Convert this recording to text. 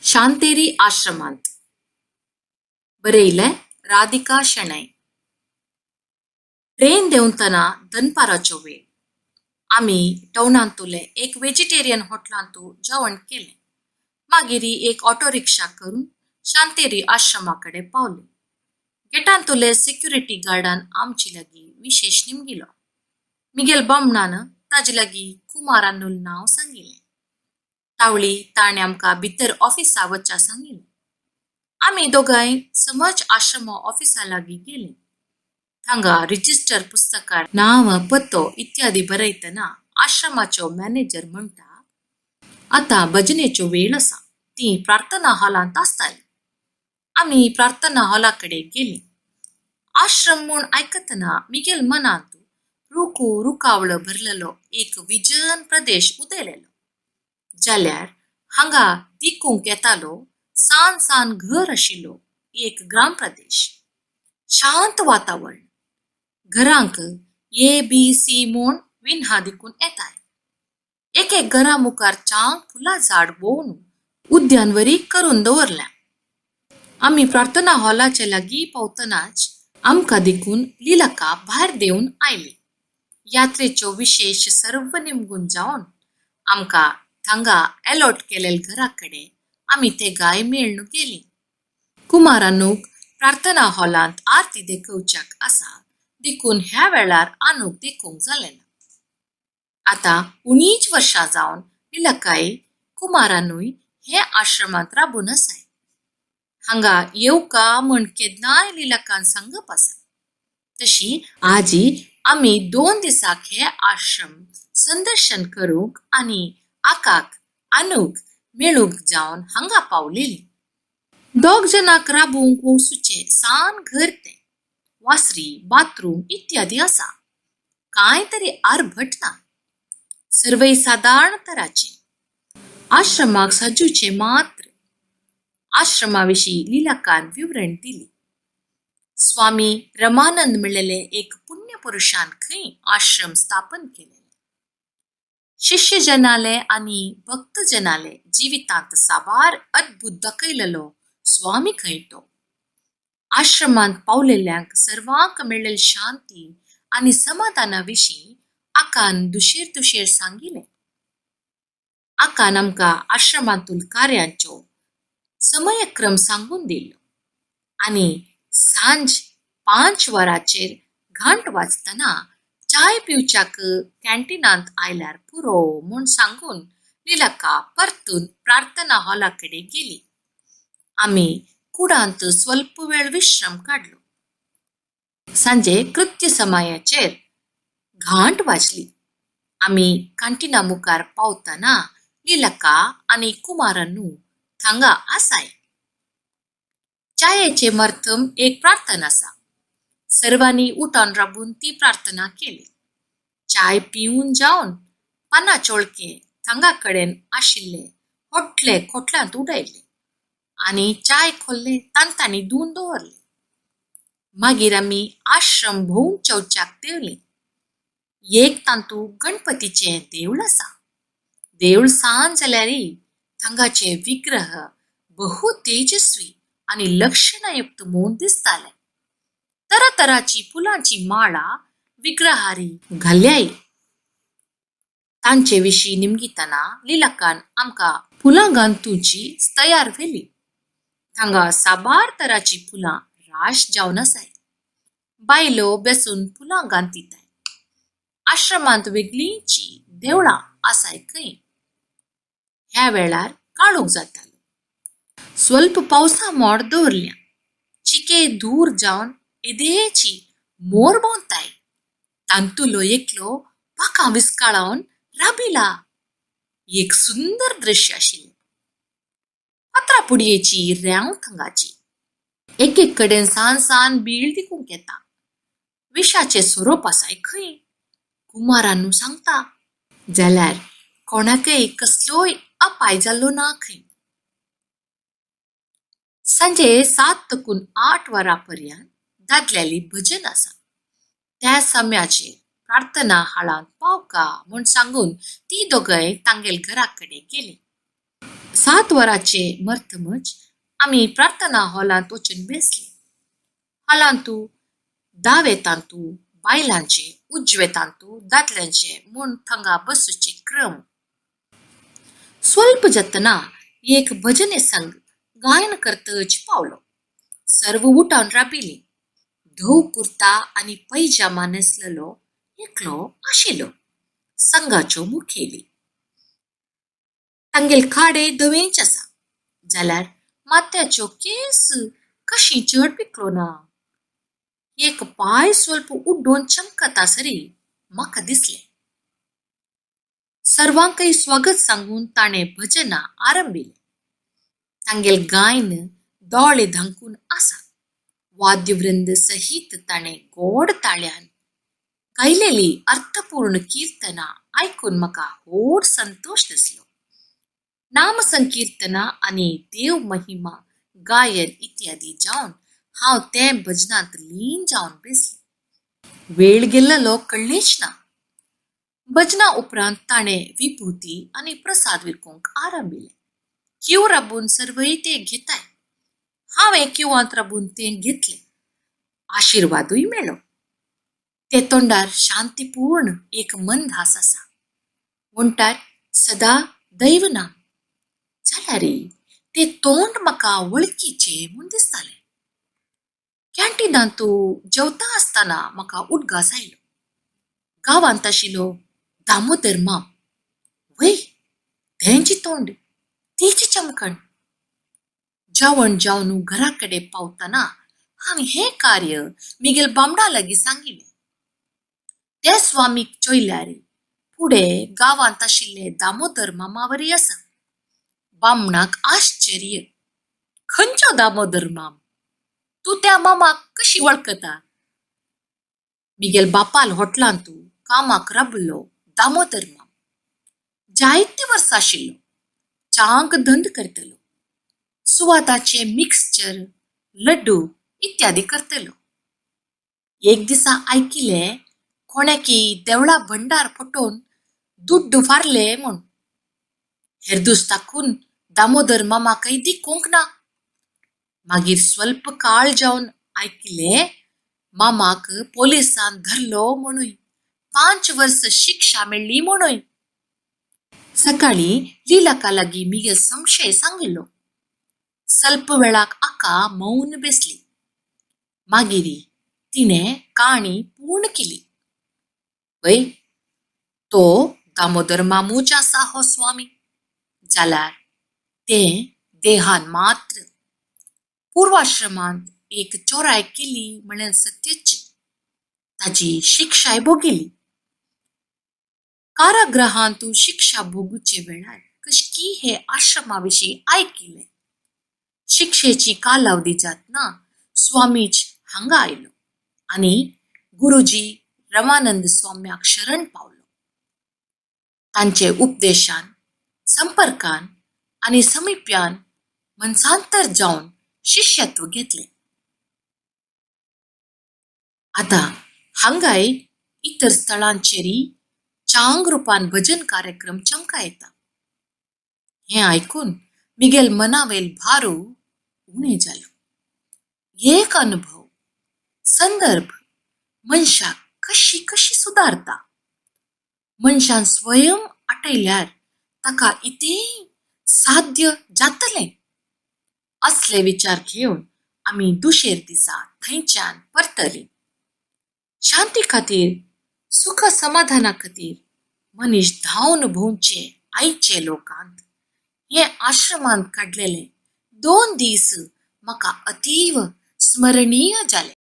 शांतेरी आश्रमांत बरयलें राधिका शणै. ट्रेन देंवतना दनपाराचो वेळ. आमी टवनांतुले एक वेजिटेरियन हॉटलांतू जेवण केलें. मागीर एक ऑटो रिक्षा करून शांतेरी आश्रमा कडेन पावले. गेटांतुले सेक्युरिटी गार्डान आमचे लागीं विशेश निमगिलो. मिगेल बामणान ताजे लागीं कुमार अन्नूल नांव सांगिलें. तावळी ताणें आमकां भितर ऑफिसा वच्चा सांगिलें. आमी दोगांय समज आश्रमा ऑफिसा लागीं गेलीं. थांगा रजिस्टर पुस्तकार नांव, पत्तो इत्यादी बरयतना आश्रमाचो मॅनेजर म्हणटा, आतां भजनेचो वेळ आसा, तीं प्रार्थना हॉलांत आसतालीं. आमी प्रार्थना हॉला कडेन गेलीं. आश्रम म्हूण आयकतना मिगेल मनांत रुकू रुकावळ भरलेलो एक विजन प्रदेश उदयलेलो. जाल्यार हांगा दिकूंक येतालो सान सान घर आशिल्लो एक ग्राम प्रदेश. शांत वातावरण. घरांक ए बी सी म्हूण विन्हा दिकून येताय. एक एक घरा मुखार चांग फुलां झाड वोवन उद्यानवरी करून दवरल्या. आमी प्रार्थना हॉलाचे लागीं पावतनाच आमकां देखून लिलक्का भायर देंवन आयली. यात्रेच्यो विशेश सर्व निमगून जावन आमकां थांगा एलॉट केलेल घरा कडेन आमी ते गाय मेळ्ळून गेलीं. कुमारानूक प्रार्थना हॉलांत आरती देखोवच्याक आसा देखून ह्या वेळार आनूक देखूंक जालें ना. आतां उणीच वर्सां जावन लिलक्काय कुमारानूय हे आश्रमांत राबून आसाय. हांगा येवका म्हण केन्नाय लिलक्कान सांगप आसा. तशी आजी आमी 2 दिसाक हे आश्रम संदर्शन करूंक आनी आकाक आनूक मेळूंक जावन हांगा पावलेली. 2 जणांक राबूंक वसूचें सान घर तें. वासरी, बाथरूम इत्यादी आसा. कांय तरी आरभट ना. सर्वय सादारण तराचें. आश्रमाक सजूचें मात्र. आश्रमा विशीं लिलक्कान विवरण दिली. स्वामी रमानंद म्हणलेले एक पुण्यपुरुषान खंय आश्रम स्थापन केलेले. शिष्यजनाले आनी भक्तजनाले जिवितांत साबार अद्भुत दाखयलेलो स्वामी खंय तो. आश्रमांत पावलेल्यांक सर्वांक मेळ्ळेली शांती आनी समाधाना विशीं आकान दुशेर दुशेर सांगिलें. आकान आमकां आश्रमांतूल कार्यांचो समयक्रम सांगून दिलो आनी सांज 5 वरांचेर घांट वाजतना चाय पिवच्याक कॅन्टीनांत आयल्यार पुरो म्हूण सांगून लिलक्का परतून प्रार्थना हॉला कडेन गेली. आमी कुडांत स्वल्प वेळ विश्राम काडलो. सांजे कृत्य समायाचेर घांट वाजली. आमी कॅन्टीना मुखार पावतना लिलक्का आनी कुमारानू थांगा आसाय. चायेचे मर्थम एक प्रार्थना आसा. सर्वांनी उठून राबून ती प्रार्थना केली. चाय पिवन जावन पाना चोळके थांगा कडेन आशिल्ले होटले खोटल्यांत उडयले आनी चाय खोल्ले तांतांनी धुवन दवरले. मागीर आमी आश्रम भोंवन चौच्याक देंवली. एक तांतू गणपतीचें देवूळ आसा. देवूळ सान जाल्यारय थांगाचे विग्रह बहु तेजस्वी आनी लक्षणयुक्त म्हूण दिसताले. तरातराची फुलांची माळा विग्रहारी घाल्याय. तांचे विशीं निमगितना लिलक्कान आमकां फुलां गांतूची तयार व्हेली. थांगा साबार तराची फुलां राश जावन आसाय. बायलो बेसून फुलां गांतीताय. आश्रमांत वेगळींची देवळां आसाय खंय. ह्या वेळार काळोख जातालो. स्वल्प पावसा मोड दवरल्या. चिके दूर जावन एदेची मोर भोंवताय. तांतुलो एकलो पाखां विस्काळावन राबिला. एक सुंदर दृश्य आशिल्लें. फातरा पुडयेची रेंव थंगाची. एक एक कडेन सान सान बीळ दिकूंक येता. विशाचे सोरोप आसाय खंय. कुमारानू सांगता. जाल्यार कोणाकय कसलोय अपाय जाल्लो ना खंय. सांजे 7 तकून 8 वरां पर्यंत दादल्याली भजन आसा. त्या समयाचेर प्रार्थना हाळांत पावका म्हूण सांगून ती दोगांय तांगेल घरा कडेन गेली. 7 वरांचे मर्थमच आमी प्रार्थना हॉलांत वचून बेसले. हॉलांतू दावे तांतू बायलांचे, उजवे तांतू दादल्यांचे म्हूण थंगा बसूचे क्रम. स्वल्प जातना एक भजने संघ गायन करतच पावलो. सर्व उठावन राबिलीं. धव कुर्ता आनी पैजामा न्हेसलेलो एकलो आशिल्लो संघाचो मुखेली. तांगेल खाडे धवेंच आसा जाल्यार माथ्याचो केंस कशी चड पिकलो ना. एक पांय स्वल्प उड्डून चमकता सरी म्हाका दिसलें. सर्वांकय स्वागत सांगून ताणें भजना आरंभिलें. तांगेल गायन दोळे धांकून आसा. वाद्यवृंद सहित ताणें गोड ताळ्यान गायलेली अर्थपूर्ण कीर्तना आयकून म्हाका व्हड संतोश दिसलो. नामसंकीर्तना आनी देव महिमा गायन इत्यादी जावन हांव तें भजनांत लीन जावन बेसलें. वेळ गेल्लो कळ्ळेंच ना. भजना उपरांत ताणें विभूती आनी प्रसाद विकूंक आरंभिलें. क्यू राबून सर्वय ते घेताय. हांवें क्युवांत राबून तें घेतलें. आशिर्वादूय मेळ्ळो. ते तोंडार शांतीपूर्ण एक मंदहास आसा. वण्टार सदा दैव नाम. जाल्यार तें तोंड म्हाका वळखीचें म्हूण दिसतालें. कॅन्टीनांत जेवता आसतना म्हाका उडगास आयलो. गांवांत आशिल्लो दामोदर माम. वय, तेंचें तोंड, तेची चमकण. जेवण जावन घरा कडेन पावतना हांवें हें कार्य मिगेल बामणा लागीं सांगिल्लें. ते स्वामीक चोयल्यार फुडें गांवांत आशिल्ले दामोदर मामा वरी आसा. बामणाक आश्चर्य, खंयचो दामोदर माम? तूं त्या मामाक कशी वळखता? मिगेल बापाल हॉटलांतू कामाक राबिल्लो दामोदर माम. जायते वर्सां आशिल्लो. चांग धंद करतलो. सुवाताचे मिक्सचर, लड्डू इत्यादी करतलो. एक दिसा आयकिलें कोणाकी देवळा भंडार फटोवन दुड्ड फारले म्हूण. हेरदूस ताकून दामोदर मामाकय दिकोंक ना. मागीर स्वल्प काळ जावन आयकिलें मामाक पोलिसान धरलो म्हणूय, 5 वर्स शिक्षा मेळ्ळी म्हणूय. सकाळीं लिलाका लागीं मिगेल संशय सांगिल्लो. स्वल्प वेळाक आका मौन बेसली. मागीर तिणें काणी पूर्ण केली. वय, तो दामोदर मामूच आसा हो स्वामी. जाल्यार तें देहान मात्र. पूर्वाश्रमांत एक चोराय केली म्हळ्यार सत्यच. ताजी शिक्षाय भोगिली. कारागृहांतू शिक्षा भोगुचे वेळार कशकी हे आश्रमा विशीं आयकिलें. शिक्षेची कालावधी जातना स्वामीच हांगा आयलो आनी गुरुजी रमानंद स्वाम्याक शरण पावलो. तांचे उपदेशान, संपर्कान आनी समीप्यान मनसांतर जावन शिष्यत्व घेतलें. आतां हांगाय इतर स्थळांचेरय चांग रुपान भजन कार्यक्रम चमकायता. हें आयकून मिगेल मनावेल भारू उणें जालो. एक अनुभव, संदर्भ मनशाक कशी कशी सुदारता. मनशान स्वयं आटयल्यार ताका इतेंय साध्य जातलें. असले विचार घेवन आमी दुशेर दिसा थंयच्यान परतलीं. शांती खातीर, सुख समाधाना खातीर मनीस धांवन भोंवचे आयचे लोकांत हे आश्रमांत काडलेले 2 दीस म्हाका अतीव स्मरणीय जाले.